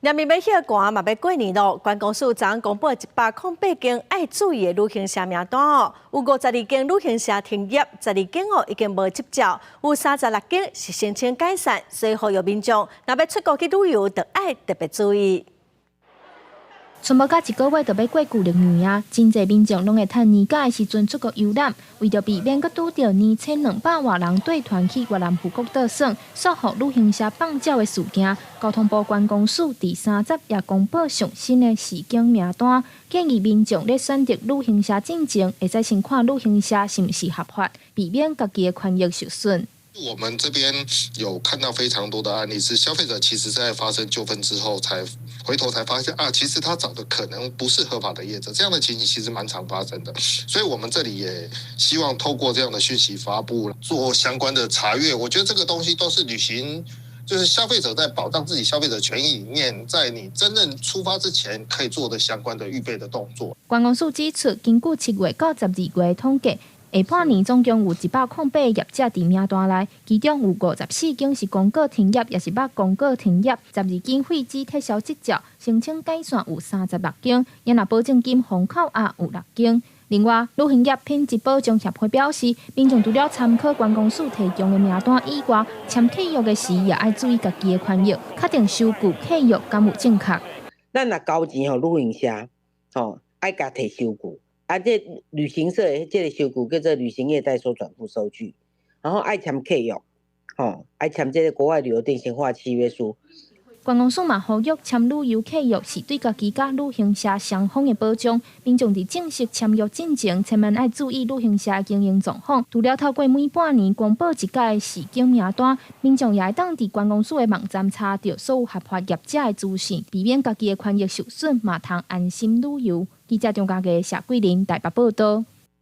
明欲歇寒嘛欲過年囉，觀光署昨昏公布108間愛注意的旅行社名單哦，有52間旅行社停業，12間哦已經無執照，有36間是申請解散，所以呼籲民眾若欲出國去旅遊，就愛特別注意。賰無到一個月就欲過舊曆年啊，真濟民眾攏會趁年假的時陣出國遊覽。為著避免閣拄著年1200外人綴團去越南富國島耍，束縛旅行社放鳥的事件，交通部觀光署佇30也公布上新的示警名單，建議民眾咧選擇旅行社進前，會使先看旅行社是毋是合法，避免家己的權益受損。我們這邊有看到非常多的案例，是消費者其實在發生糾紛之後，才回頭才發現啊，其實他找的可能不是合法的業者，這樣的情形其實蠻常發生的。所以，我們這裡也希望透過這樣的訊息發布，做相關的查閱。我覺得這個東西都是旅行，就是消費者在保障自己消費者權益裡面，在你真正出發之前可以做的相關的預備的動作。觀光署指出，根據7月到12月統計，下半年總共有108個業者佇名單內，其中有54間是公告停業，抑是欲公告停業；12間廢止撤銷執照，申請解散有36間，也若保證金予扣押有六間。另外，旅行業品質保障協會表示，民眾除了參考觀光署提供的名單以外，簽契約的時也愛注意家己的權益，確定收據契約敢有正確。咱若交錢予旅行社，吼，愛共提收據。啊，這旅行社的這个收據叫做旅行業代收轉付收據，然後愛簽契約，吼，愛簽這个國外旅遊定型化契約書。觀光署嘛呼籲簽旅遊契約是對家己佮旅行社雙方的保障。民眾佇正式簽約進前，千萬愛注意旅行社的經營狀況。除了透過每半年公布一屆示警名單，民眾也會當佇觀光署的網站查著所有合法業者的資訊，避免家己的權益受損，嘛通安心旅遊。記者張家傑、謝桂林台北報道。